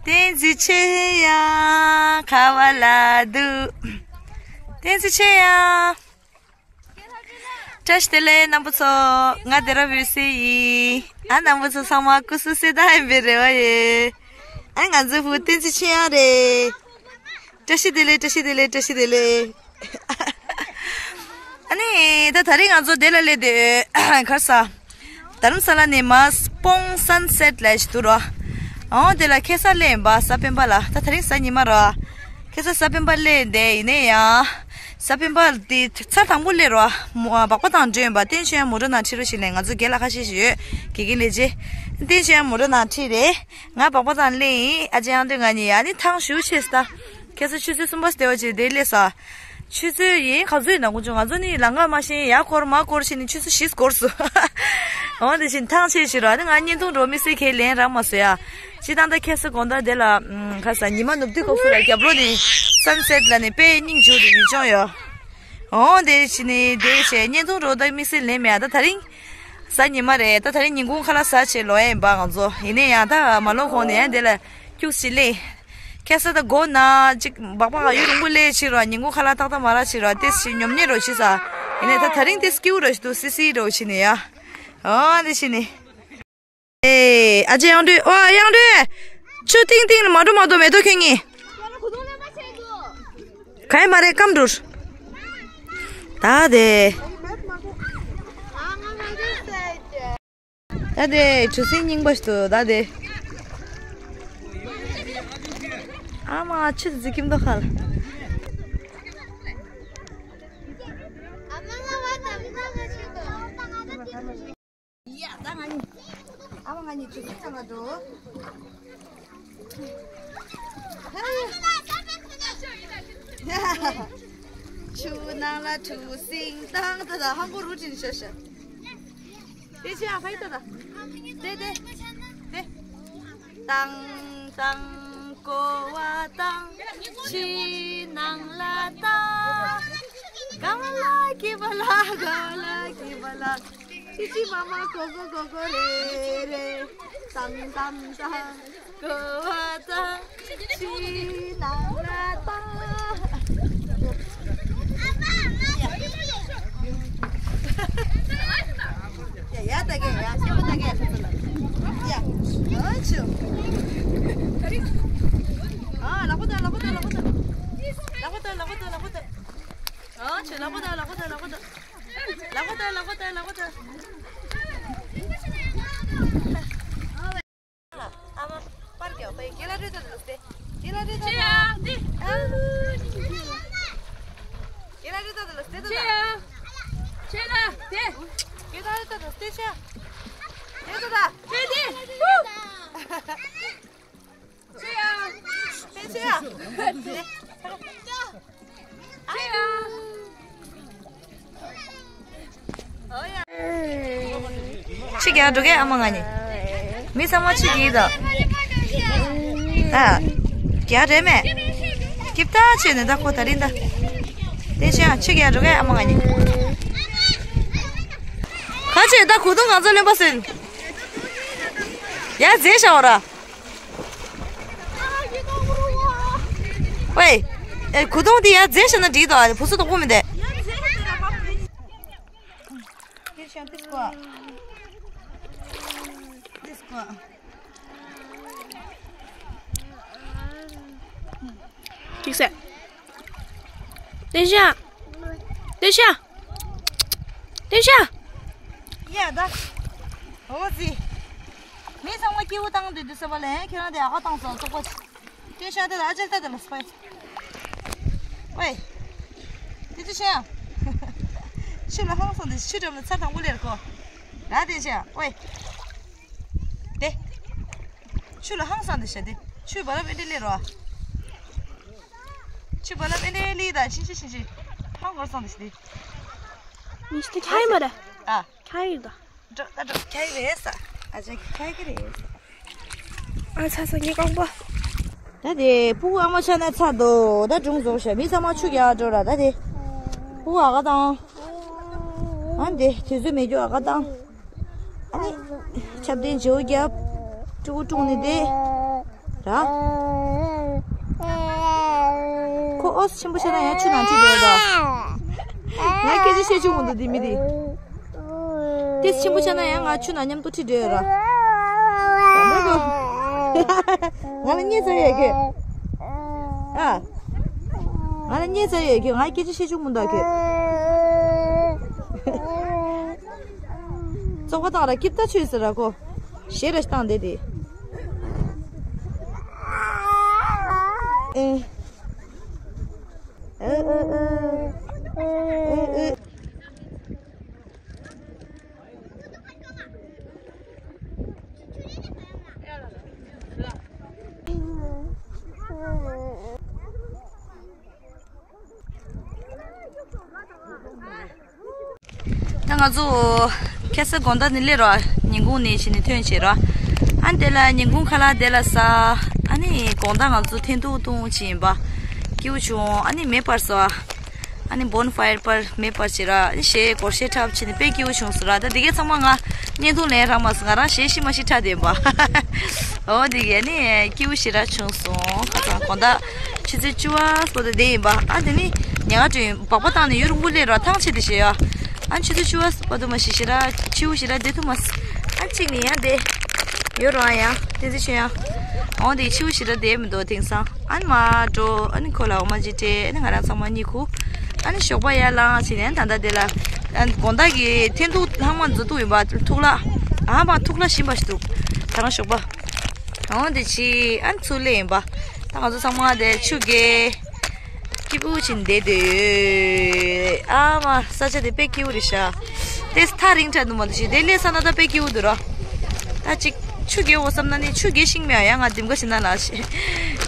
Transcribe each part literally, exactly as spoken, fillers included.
བསྟན་འཛིན་ཆོས་དབྱངས་ག་བ་ལ་འདུག་བསྟན་འཛིན་ཆོས་དབྱངས། བཀྲ་ཤིས་བདེ་ལེགས་རྣམ་པ་ཚོ། ང་སྡེ་ར་བོད་སེ་ཡིན། ཨ་རྣམ་པ་ཚོ་ཚང་མ་སྐུ་གཟུགས་གསལ་ཐང་ཡིན་པའི་རེ་བ་ཡོད། ཨ་ང་ཚོའི་བུ་བསྟན་འཛིན་ཆོས་དབྱངས་རེད། བཀྲ་ཤིས་བདེ་ལེགས། བཀྲ་ཤིས་བདེ་ལེགས། བཀྲ་ཤིས་བདེ་ལེགས། ཨ་ནི་ད་དེ་རིང་ང་ཚོ་འདི་ལ་སླེབས་དུས་ག་རེ་ཟ། དྷ་རམ་ས་ལ་ནས་མར་སྤོང་སན་སེཊ་ལབ་ཞིག་འདུག་ར། ཨོ་དེ་ལ་ཁ་སང་སླེབས་ཡིན་པ། གཟའ་སྤེན་པ་ལ། ད་དེ་རིང་གཟའ་ཉི་མ་ར། ཁ་སང་གཟའ་སྤེན་པ་སླེབས་བསྡད་ཡིན་ནའི་ཡང་། གཟའ་སྤེན་པ་དེ་ཚར་དང་པོ་སླེབས་ར། མོ་ཨ་སྦག་སྦག་དང་འགྲོ་ཡིན་པ། བསྟན་ཆོས་དབྱངས་མོ་ཊ་ནང་ཁྲིད་རོགས་ཞེས་ནས། ང་ཚོ་རྒན་ལགས་ཁ་ཤས་ཤིག་ཡོད། དགེ་རྒན་ལས་བྱེད། བསྟན་ཆོས་དབྱངས་མོ་ཊ་ནང་ཁྲིད་རེད། ང་སྦག་སྦག་དང་སླེབས་ཡིན། ཨ་ཅག་ཡང་སྟོན་ང་གཉིས་ཡ་ནི་ཐང་ཞུ་ཆེ་སྟ། ཁ་སང་ཆུ་ཚོད་གསུམ་པ་སྟེ་བ་ཅིག་དེ་སླེབས་ས། ཆུ་ཚོད་ཡིན་ག་ཚོད་ཡིན་ན་དགོངས་བྱུང་། ང་ཚོ་ནི་ལམ་ཁ་མ་ཤེས། ཡར་སྐོར་མར་སྐོར་བྱས་ནས་ཆུ་ཚོད་བཞི་འགོར་སོང་། འོ་དེ་བཞིན་ཐང་ཆད་ཕྱིར་ར་ནི་ང་བརྙན་ཐུང་འགྲོ་མི་སྲིད་ཁས་ལེན་རག་མ་སོང་ཡ། སྤྱིར་བཏང་ད་ཁ་སང་དགོང་དག་དེ་ལ་ཨམ་ག་ས་ཉི་མ་ནུབ་དུས་སྐབས་སུ་ལ་རྒྱབ་ལོགས་ནས་སན་སེཊ་ལ་ནི་དཔེ་སྙིང་རྗེ་པོ་འདུག་ཡིད་ཆོག་ཡོད། འོ་དེ་བཞིན་ནི་དེ་བྱས་བརྙན་ཐུང་འགྲོ་ད་མི་སྲིད་ལེན་མེད་ཡ། ད་དེ་རིང་གཟའ་ཉི་མ་རེད། ད་དེ་རིང་ཉིན་གུང་ཁ་ལག་ཟ་བྱས་ལོག་ཡ་ཡིན་པ་ང་ཚོ། ཡིན་ནའི་ཡང་ད་མ་ལོག་གོང་ནས་ཡང་དེ་ལ་ཁྱུག་ཅིག་སླེབས། ཁ་སང་ད་སྒོ་ན་ཅིག་སྦག་སྦག་ཡུན་རིང་པོ་སླེབས་ཕྱིར་ར། ཉིན་གུང་ཁ་ལག་ཏག་ཏག་མ་རག་ཕྱིར་ར། ཏེ་ཞིག་ཉོབ་ཉེ་རོ་ཞིག་ཟ། ཡིན་ནའི་ད་དེ་རིང་ཏེ་སྐྱིད་པོ་རོ་ཞིག་འདུག་སི་སི་རོ་ཞིག་ནས་ཡ། ཨོ་དེ་ཞིག་ནས། ཨེ་ཨ་ཅེ་དབྱངས་སྒྲོལ། ཨོ་དབྱངས་སྒྲོལ། ཆུ་ཏིང་ཏིང་ལ་མ་འགྲོ་མ་འགྲོ། མེ་ཏོག་ཁྱོད་གཉིས། ག་ཡི་མ་རེད་སྐམ་འགྲོ། ད་དེ། ད་དེ་གྲུ་གཟིངས་རྙིང་པ་ཞིག་འདུག་ད་དེ། ཨ་མ་ཆུ་དེ་ཚོ་སྐྱིད་མདོག་ཁ་ལ། ཡ་ད་ང་གཉིས། ཨ་མ་ང་གཉིས་གྲུ་གཟིངས་ཚང་མ་འགྲོ། ཆུ་ནང་ལ་གྲུ་གཟིངས་བཏང་། ད་ད་ཧང་གོ་རུ་ཏྲིན་ཤ་ཤ། དེ་ཆེ་ཨ་ཕ་ཡི་ད་ད། དེ་དེ། དེ། བཏང་བཏང་ཀོ་བ་བཏང་། ཆུ་ནང་ལ་བཏང་། ག་བ་ལ་ཀི་བ་ལ་ག་བ་ལ་ཀི་བ་ལ། ཅི་ཅི་མ་མ་གོ་གོ་གོ་གོ་རེ་རེ། བཏང་བཏང་བཏང་། ཀོ་བ་བཏང་། ཆུ་ནང་ལ་བཏང་། ཡ་ཡ་ད་གེ་ཡ་ཤེས་པ་ད་གེ་ཡ། ཨ་ཆུ། ཨ་ལག་པ་ད་ལག་པ་ད་ལག་པ་ད། ལག་པ་ད་ལག་པ་ད་ལག་པ་ད། ཨ་ཆུ་ལག་པ་ད་ལག་པ་ད་ལག་པ་ད། ལག་པ་ད་ལག་པ་ད་ལག་པ་ད། ཨ་མ་པར་རྒྱག་པའི་རྒན་ལགས་རེད་ད་ལོ་སྟེ། རྒན་ལགས་རེད་ད་ལོ། ཅི་ཡ་འདི། རྒན་ལགས་རེད་ད་ལོ་སྟེ་ད། ཅི་ཡ། ཅི་ད་དེ། རྒན་ལགས་རེད་ད་ལོ་སྟེ་ཅི་ཡ། རེད་ད་ད། ཅི་འདི། ཅི་ཡ། ཅི་ཡ། ཅི་ཡ། ཆུ་རྒྱག་འགྲོ་གས་ཨ་མ་ང་གཉིས། མི་ཚང་མ་ཆུ་རྒྱག་ད། ཨ། རྒྱག་རེད་མེད། སྐྱིབ་ད་ཆུ་ནི་ད་ཁོ་ད་རིང་ད། དེ་བཞིན་ཆུ་རྒྱག་འགྲོ་གས་ཨ་མ་ང་གཉིས། ཁ་ཆེ་ད་གོས་ཐུང་གང་ཚ་ལོན་པ་ཟིན། ཡ་རྫས་བཞག་འོ་ར། ཝེ། ཨེ་གོས་ཐུང་དེ་ཡ་རྫས་བཞག་ན་འགྲིག་དོ། ཨ་བུ་སུ་དོག་པོ་མི་འདུག་ཅིག་སེ། ཏེ་ཤ། ཏེ་ཤ། ཏེ་ཤ། ཡ་ད། འོ་ཟི། མི་ཚང་མ་སྐྱིད་པོ་བཏང་འདོད་འདུག་ཟེར་བ་ལས་ཁྱེད་རང་དེ་ཨ་ཁ་བཏང་སོང་བཙོག་པ། ཏེ་ཤ་དེ་ལ་ཨ་ཅག་ད་དེ་ལ་སྤའི། ཝེ། དེ་ཅི་ཤ། ཆུ་ལ་ཧང་སང་དེ་ཆུ་འགྲམ་ལ་ཚར་དང་པོ་ལེར་གོ། ད་དེ་ཤ་ཝེ། དེ། ཆུ་ལ་ཧང་སང་དེ་ཤ་དེ། ཆུ་བ་ལ་པེ་འདི་ལེར་རོ། ཆུ་བ་ལ་པེ་འདི་ལི་ད་ཤིང་ཤིང་ཤིང་ཤིང་། ཧང་ ཧོར་སོང་དེ་ཤི་དེ། མི་ཤི་དེ་ཁྱ་ཡི་མ་རེད། ཨ། ཁྱ་ཡི་ད། འགྲོ་ད་འགྲོ་ཁྱ་ཡི་རེད་ས། ཨ་ཅག་གི་ཁྱ་ཡི་རེད་ས། ཨ་ཚ་ཚ་ངའི་རྐང་པ། ད་དེ་ཕྲུ་གུ་ཨ་མ་ཆགས་ན་ཚ་འདུག་ད་སྒྲུང་རྫོགས་ཤག་མི་ཚང་མ་ཆུ་རྒྱག་འགྲོ་ར་ད་དེ། ཕྲུ་གུ་ཨ་ག་དང་། ཨ་འདི་དུས་ཚོད་མེད་རྒྱུ་ཨ་ག་དང་། ཨ་ནི་ཆབ་ལྡན་བྱིའུ་རྒྱབ། ཕྲུ་གུ་དཀྲུགས་ནས་བསྡད། ར། ཁོ་ཨོ་ཆེན་པོ་ཆགས་ན་ཡང་ཆུ་ནང་ཁྲིད་འགྲོ་ཡོད་དོ། ང་སྐད་ཆ་བཤད་ཆུ་མོ་འདུག་འདི་མི་འདི། ཏེས་ཆེན་པོ་ཆགས་ན་ཡང་ང་ཆུ་ནང་མཉམ་དུ་ཁྲིད་འགྲོ་ཡོད་ར། ང་ལ་བརྙས་ཚར་ཡོད་ཁྱོད། ཨ། ང་ལ་བརྙས་ཚར་ཡོད་ཁྱོད། ང་སྐད་ཆ་བཤད་ཆུ་མོ་འདུག་ཁྱོད། བཙོག་པ་བཏང་ར་སྐྱིབས་ད་ཆོས་ཟེར་ར་ཁོ། ཞེ་ར་བཏང་བསྡད་དེ། ཨེ། ཨེ་ཨེ་ཨེ། ཨེ་ཨེ། ད་ང་ཚོ་ཁ་སང་དགོང་དག་ནས་སླེབས་རོགས། ཉིན་གུང་ནས་ཕྱིན་ནས་ཐོན་བྱས་རོགས། ཨ་ནི་དེ་ལ་ཉིན་གུང་ཁ་ལག་དེ་ལ་ཟ། ཨ་ནི་དགོང་དག་ང་ཚོ་འཐེན་ཐུག་བཏུང་བྱས་ཡིན་པ། སྐྱིད་པོ་བྱུང་། ཨ་ནི་མེ་འབར་སོང་། ཨ་ནི་བོན་ཕ་ཡར་པར་མེ་འབར་བྱས་ར། ཨ་ནི་གཞས་སྒོར་གཞས་འཁྲབ་བྱས་ནས་དཔེ་སྐྱིད་པོ་བྱུང་སོང་ར། ད་འདི་གའི་ཚང་མ་ང་བརྙན་ཐུང་ལེན་རག་མ་སོང་། ང་རང་གཞས་ཤི་མ་ཤི་འཁྲབ་བསྡད་ཡིན་པ། འོ་འདི་གའི་ཨ་ནི་སྐྱིད་པོ་ཞེ་དྲག་བྱུང་སོང་། ཁ་སང་དགོང་དག་ཆུ་ཚོད་བཅུ་པ་བར་དུ་བསྡད་ཡིན་པ། ཨ་དེ་ནི་ཉལ་ཁ་བྲོས། སྦག་སྦག་བཏང་ནས་ཡུན་རིང་པོ་སླེབས་ར་ཐང་ཆད་དེ་བྱས་ཡ། ཨ་ཆུ་ཚོད་བཅུ་པ་བར་དུ་མ་ཤི་ཞེ་དྲག་ཆེ་བོ་ཞེ་དྲག་བསྡད་ཐུབ་མ་སོང་། ཨ་གཅིག་ནི་ཡང་བསྡད་ཡོད་ར། ཡང་བསྟན་འཛིན་ཆོས་དབྱངས། འོ་དེ་ཆེ་བོ་ཞེ་དྲག་བསྡད་མི་འདུག་དེང་སང་། ཨ་ནི་མ་འགྲོ། ཨ་ནི་ཁོ་ལ་འོ་མ་ཅིག་སྤྲད། ཨ་ནི་ང་རང་ཚང་མ་གཉིད་ཁུག་ཨ་ནི་ཞོགས་པ་ཡར་ལངས་བྱས་ནས་ད་ལྟ་དེ་ལ། ཨ་དགོང་དག་གི་འཐེན་ཐུག་ལྷག་མ་འཛུལ་འདུག་ཡིན་པ། ཐུག་ལ། ཨ་མ་ཐུག་ལ་ཞིམ་པ་ཞིག་འདུག་ད་རང་ཞོགས་པ། འོ་དེ་བྱས། ཨ་ནི་ཚུར་སླེབས་ཡིན་པ། ད་ང་ཚོ་ཚང་མ་དེ་ཆུ་རྐྱལ། སྐྱིད་པོ་བྱས་ནས་བསྡད་དེ། ཨ་མ་ས་ཆ་དེ་དཔེ་སྐྱིད་པོ་རེད་ཤག་དེ་ཐག་རིང་དྲགས་འདུག་མ་གཏོགས་ཞིག་དེ་སླེབས་ས་ན་ད་དཔེ་སྐྱིད་པོ་འདུག་ར། ད་ཅིག་ཆུ་རྐྱལ་འོ་བསམ་ན་ནི་ཆུ་རྐྱལ་ཤེས་མེད་ཡ། ང་དེམ་ག་ཞིག་ན་ལ་ཤི།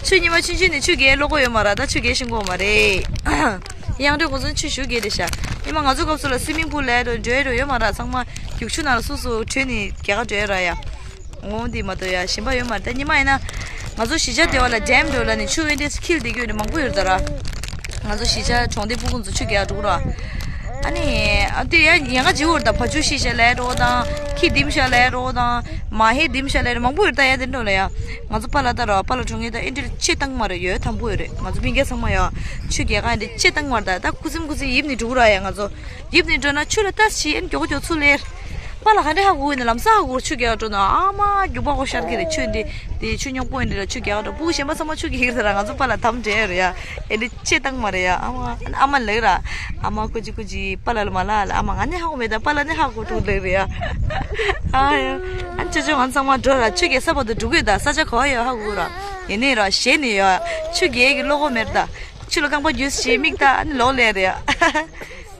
ཆུ་ཉི་མ་ཆུང་ཆུང་ནས་ཆུ་རྐྱལ་ཀློག་གོ་ཡོད་མ་ར། ད་ཆུ་རྐྱལ་ཤེས་གོ་མ་རེད། གཡང་འགྲོས་གོང་ཚོ་ཆུ་ཞུ་གེ་རེད་ཤག་ཉི་མ་ང་ཚོ་སྐབས་སུ་ལ་སུའི་མིང་པུལ་ལ་འགྲོ་འགྲོ་ཡོད་མ་ར། ཚང་མ་རྒྱུག་ཆུ་ནང་ལ་སུ་སུ་བྲོས་ནས་རྒྱ་གར་འགྲོ་ཡོད་ར་ཡ། འོ་འདི་མ་གཏོགས་ཡ་གཞན་པ་ཡོད་མ་རེད། ད་ཉི་མ་ཡིན་ན་ང་ཚོ་གཞིས་ཆགས་སྡེ་བ་ལ་ཌེམ་འགྲོ་ལ་ནི་ཆུ་དབེན་ཏེ་འཁྱིལ་བསྡད་རྒྱུ་ནི་མང་པོ་ཡོད་རེད་ད་ར། ང་ཚོ་གཞིས་ཆགས་གྲོང་སྡེ་སྤུ་གུ་ཚོ་ཆུ་རྒྱག་འགྲོ་ར། ཨ་ནི་ཨ་དེ་ཡ་ཉེན་ཁ་ཆེ་བོ་རེད་ད། བ་ཕྱུགས་ཤི་ཤ་ལས་འགྲོ་དང་ཁྱི་འདེམས་ཤ་ལས་འགྲོ་དང་མ་ཧེ་འདེམས་ཤ་ལས་འགྲོ་མང་པོ་ཡོད་རེད་ད། ཡ་དེ་འགྲོ་ལ་ཡ་ང་ཚོ་པཱ་ལགས་ད་ར་པཱ་ལགས་གྲོང་ཁྱེར་ད་ཨེ་འདྲ་ཆེ་བཏང་མ་རེད། ཡོད་དམ་པོ་ཡོད་རེད། ང་ཚོ་སྤུན་ཀྱག་ཚང་མ་ཡ་ཆུ་རྒྱག་ག་ཨེ་འདྲ་ཆེ་བཏང་མ་རེད་ད། ད་ཁུ་སིམ་ཁུ་སིམ་ཡིབ་ནི་འགྲོ་ར་ཡ་ང་ཚོ། ཡིབ་ནས་འགྲོ་ན་ཆུ་ལ་ལྟ་ཞིག་ཨེ་མགྱོགས་མགྱོགས་ཚུར་སླེབས། པཱ་ལགས་ག་འདྲ་ཧ་གོ་གི་ནི་ལམ་སང་ཧ་གོ། ཆུ་རྒྱག་འགྲོ་ན་ཨ་མ་རྒྱུག་པ་གོ་ཤར་གི་རེད། ཆུ་འདི་དེ་ཆུ་རྙོག་པོ་ཡིན་འདི་ལ་ཆུ་རྒྱག་འགྲོ། སྤུ་གུ་གཞན་པ་ཚང་མ་ཆུ་རྒྱག་གི་རེད་ད་ར། ང་ཚོ་པཱ་ལགས་དམ་འདྲེ་རེད་ཡ། ཨེ་འདི་ཆེ་བཏང་མ་རེད་ཡ། ཨ་མ་ཨ་མ་ལགས་ར། ཨ་མ་ཀུ་ཅི་ཀུ་ཅི་པཱ་ལགས་ལ་མ་ལ་ལ། ཨ་མ་ང་ནི་ཧ་གོ་མེད་ད། པཱ་ལགས་ནི་ཧ་གོ་འགྲོ་ལགས་རེད་ཡ། ཨ་ཡ། ཨ་ཅོ་ཅོ་ང་ཚང་མ་འགྲོ་ར། ཆུ་རྒྱག་ས་བར་དུ་འགྲོ་གི་ཡོད་ད། ས་ཆ་ག་བ་ཡོད་ཧ་གོ་ར། ཡིན་ནི་ར་ཞེད་ནི་ཡ། ཆུ་རྒྱག་གི་བློ་ཁོག་མེད་ད། ཆུ་ལ་རྐང་པ་རྒྱུས་ཞེ་མིག་ད་ཨ་ནི་ལོག་ལས་རེད་ཡ།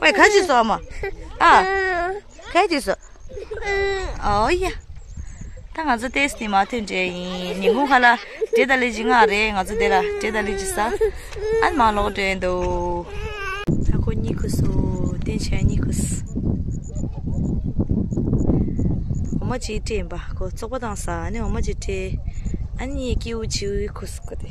ཝེ་ག་ཅི་སོ་ཨ་མ། ཨ། ག་ཅི་སོ། ཨོ་ཡ། ད་ང་ཚོ་ཏེས་ནི་མ་ཐོན་འདྲེ་ཡིན། ཉིན་གུང་ཁ་ལ་འདྲེ་ད་ལེ་ཅི་ང་རེད། ང་ཚོ་དེ་ལ་འདྲེ་ད་ལེ་ཅི་ས། ཨ་ནི་མ་ལོག་འདྲེ་འདུག་ད་ཁོ་གཉིད་ཁུག་སོ། བསྟན་ཆོས་གཉིད་ཁུག་སོ། འོ་མ་ཅིག་སྤྲད་ཡིན་པ། ཁོ་བཙོག་པ་བཏང་ས་ནི་འོ་མ་ཅིག་སྤྲད། ཨ་ནི་སྐྱིད་པོ་བྱིའུ་ཁུག་སོ་ཁོ་དེ།